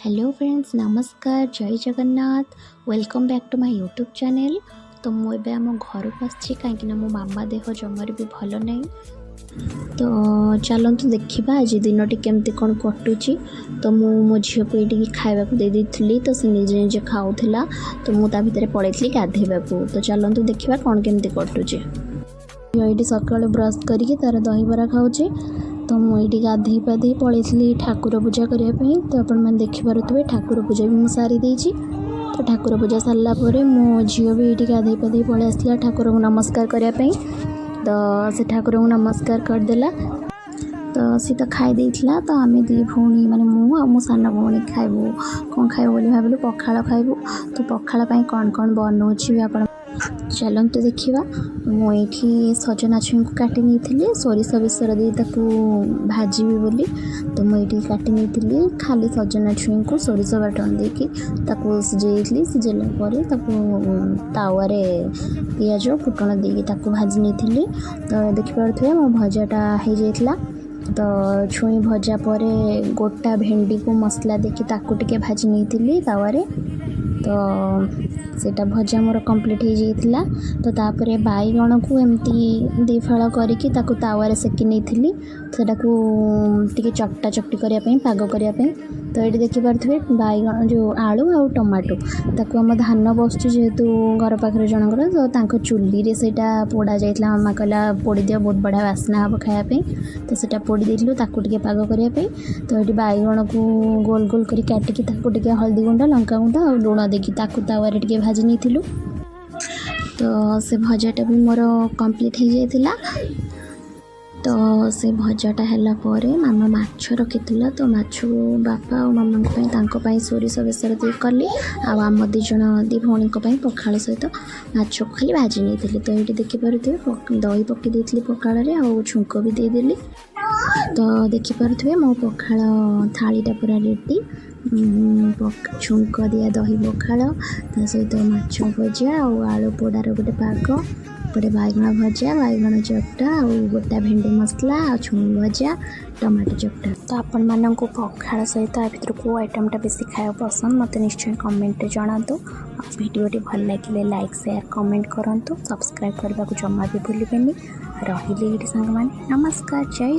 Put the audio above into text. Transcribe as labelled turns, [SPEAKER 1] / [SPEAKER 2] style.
[SPEAKER 1] Hello friends, ନମସ୍କାର, ଜୟ Jagannath. Welcome back to my YouTube channel. ତ ମୁଁ ଏବେ ଆମ ଘରକୁ ଆସିଛି, କାହିଁକିନା ମୋ ମାମା ଦେହ ଜମାରୁ ବି ଭଲ ନାହିଁ। ତ ଚାଲନ୍ତୁ ଦେଖିବା ଆଜି ଦିନଟି କେମିତି କ'ଣ କଟୁଛି। ତ ମୁଁ ମୋ ଝିଅକୁ ଏଇଠିକି ଖାଇବାକୁ ଦେଇ ଦେଇଥିଲି, ତ ସେ ନିଜେ ନିଜେ ଖାଉଥିଲା। ତ ମୁଁ ତା ଭିତରେ ପଳେଇଥିଲି ଗାଧେଇବାକୁ। ତ ଚାଲନ୍ତୁ ଦେଖିବା କ'ଣ କେମିତି କଟୁଛି। ଝିଅ ଏଇଠି ସକାଳୁ ବ୍ରସ୍ କରିକି ତାର ଦହିବରା ଖାଉଛି। ତ ମୁଁ ଏଇଠି ଗାଧେଇ ପାଧେଇ ପଳେଇଥିଲି ଠାକୁର ପୂଜା କରିବା ପାଇଁ। ତ ଆପଣମାନେ ଦେଖିପାରୁଥିବେ, ଠାକୁର ପୂଜା ବି ମୁଁ ସାରି ଦେଇଛି। ତ ଠାକୁର ପୂଜା ସାରିଲା ପରେ ମୋ ଝିଅ ବି ଏଇଠି ଗାଧେଇ ପାଧେଇ ପଳେଇ ଆସିଲା ଠାକୁରଙ୍କୁ ନମସ୍କାର କରିବା ପାଇଁ। ତ ସେ ଠାକୁରଙ୍କୁ ନମସ୍କାର କରିଦେଲା। ତ ସେ ତ ଖାଇ ଦେଇଥିଲା। ତ ଆମେ ଦୁଇ ଭଉଣୀ, ମାନେ ମୁଁ ଆଉ ମୋ ସାନ ଭଉଣୀ ଖାଇବୁ। କ'ଣ ଖାଇବୁ ବୋଲି ଭାବିଲୁ, ପଖାଳ ଖାଇବୁ। ତ ପଖାଳ ପାଇଁ କ'ଣ କ'ଣ ବନଉଛି ବି ଆପଣ ଚାଲନ୍ତୁ ଦେଖିବା। ମୁଁ ଏଇଠି ସଜନା ଛୁଇଁକୁ କାଟି ନେଇଥିଲି, ସୋରିଷ ବେସର ଦେଇ ତାକୁ ଭାଜିବି ବୋଲି। ତ ମୁଁ ଏଇଠି କାଟି ନେଇଥିଲି, ଖାଲି ସଜନା ଛୁଇଁକୁ ସୋରିଷ ବାଟଣ ଦେଇକି ତାକୁ ସିଝେଇ ଦେଇଥିଲି। ସିଝେଇଲା ପରେ ତାକୁ ତାୱାରେ ପିଆଜ ଫୁଟଣ ଦେଇକି ତାକୁ ଭାଜି ନେଇଥିଲି। ତ ଦେଖିପାରୁଥିବେ, ମୋ ଭଜାଟା ହେଇଯାଇଥିଲା। ତ ଛୁଇଁ ଭଜା ପରେ ଗୋଟା ଭେଣ୍ଡିକୁ ମସଲା ଦେଇକି ତାକୁ ଟିକେ ଭାଜି ନେଇଥିଲି ତାୱାରେ। ତ ସେଇଟା ଭଜା ମୋର କମ୍ପ୍ଲିଟ୍ ହେଇଯାଇଥିଲା। ତ ତାପରେ ବାଇଗଣକୁ ଏମିତି ଦୁଇ ଫାଳ କରିକି ତାକୁ ତାୱାରେ ସେକି ନେଇଥିଲି, ସେଟାକୁ ଟିକେ ଚକଟା ଚକଟି କରିବା ପାଇଁ, ପାଗ କରିବା ପାଇଁ। ତ ଏଇଠି ଦେଖିପାରୁଥିବେ, ବାଇଗଣ ଯେଉଁ ଆଳୁ ଆଉ ଟମାଟୋ, ତାକୁ ଆମ ଧାନ ବସୁଛି ଯେହେତୁ ଘର ପାଖରେ ଜଣଙ୍କର, ତ ତାଙ୍କ ଚୁଲିରେ ସେଇଟା ପୋଡ଼ା ଯାଇଥିଲା। ମାମା କହିଲା, ପୋଡ଼ିଦିଅ, ବହୁତ ବଢ଼ିଆ ବାସ୍ନା ହେବ ଖାଇବା ପାଇଁ। ତ ସେଇଟା ପୋଡ଼ି ଦେଇଥିଲୁ ତାକୁ ଟିକେ ପାଗ କରିବା ପାଇଁ। ତ ଏଠି ବାଇଗଣକୁ ଗୋଲ ଗୋଲ କରି କାଟିକି ତାକୁ ଟିକେ ହଳଦୀ ଗୁଣ୍ଡ, ଲଙ୍କା ଗୁଣ୍ଡ ଆଉ ଲୁଣ ଦେଇକି ତାକୁ ତାୱାରେ ଟିକେ ଭାଜି ନେଇଥିଲୁ। ତ ସେ ଭଜାଟା ବି ମୋର କମ୍ପ୍ଲିଟ୍ ହେଇଯାଇଥିଲା। ତ ସେ ଭଜାଟା ହେଲା ପରେ ମାମା ମାଛ ରଖିଥିଲା। ତ ମାଛକୁ ବାପା ଆଉ ମାମାଙ୍କ ପାଇଁ, ତାଙ୍କ ପାଇଁ ସୋରିଷ ବେସର ଦେଇ କଲି ଆଉ ଆମ ଦୁଇ ଜଣ ଦୁଇ ଭଉଣୀଙ୍କ ପାଇଁ ପଖାଳ ସହିତ ମାଛକୁ ଖାଲି ଭାଜି ନେଇଥିଲି। ତ ଏଇଠି ଦେଖିପାରୁଥିବେ, ଦହି ପକାଇ ଦେଇଥିଲି ପଖାଳରେ ଆଉ ଛୁଙ୍କ ବି ଦେଇଦେଲି। ତ ଦେଖିପାରୁଥିବେ, ମୋ ପଖାଳ ଥାଳିଟା ପୁରା ରେଡ଼ି। ଛୁଙ୍କ ଦିଆ ଦହି ପଖାଳ, ତା ସହିତ ମାଛ ଭଜା ଆଉ ଆଳୁ ପୋଡ଼ାର ଗୋଟେ ପାଗ, ଏପଟେ ବାଇଗଣ ଭଜା, ବାଇଗଣ ଚକଟା ଆଉ ଗୋଟା ଭେଣ୍ଡି ମସଲା ଆଉ ଛୁଇଁ ଭଜା, ଟମାଟୋ ଚକଟା। ତ ଆପଣମାନଙ୍କୁ ପଖାଳ ସହିତ ଆ ଭିତରୁ କେଉଁ ଆଇଟମ୍ଟା ବେଶୀ ଖାଇବାକୁ ପସନ୍ଦ, ମୋତେ ନିଶ୍ଚୟ କମେଣ୍ଟରେ ଜଣାନ୍ତୁ। ଆଉ ଭିଡ଼ିଓଟି ଭଲ ଲାଗିଲେ ଲାଇକ୍, ସେୟାର, କମେଣ୍ଟ କରନ୍ତୁ। ସବସ୍କ୍ରାଇବ୍ କରିବାକୁ ଜମା ବି ଭୁଲିବେନି। ରହିଲି ଏଇଠି ସାଙ୍ଗମାନେ, ନମସ୍କାର, ଜୟ।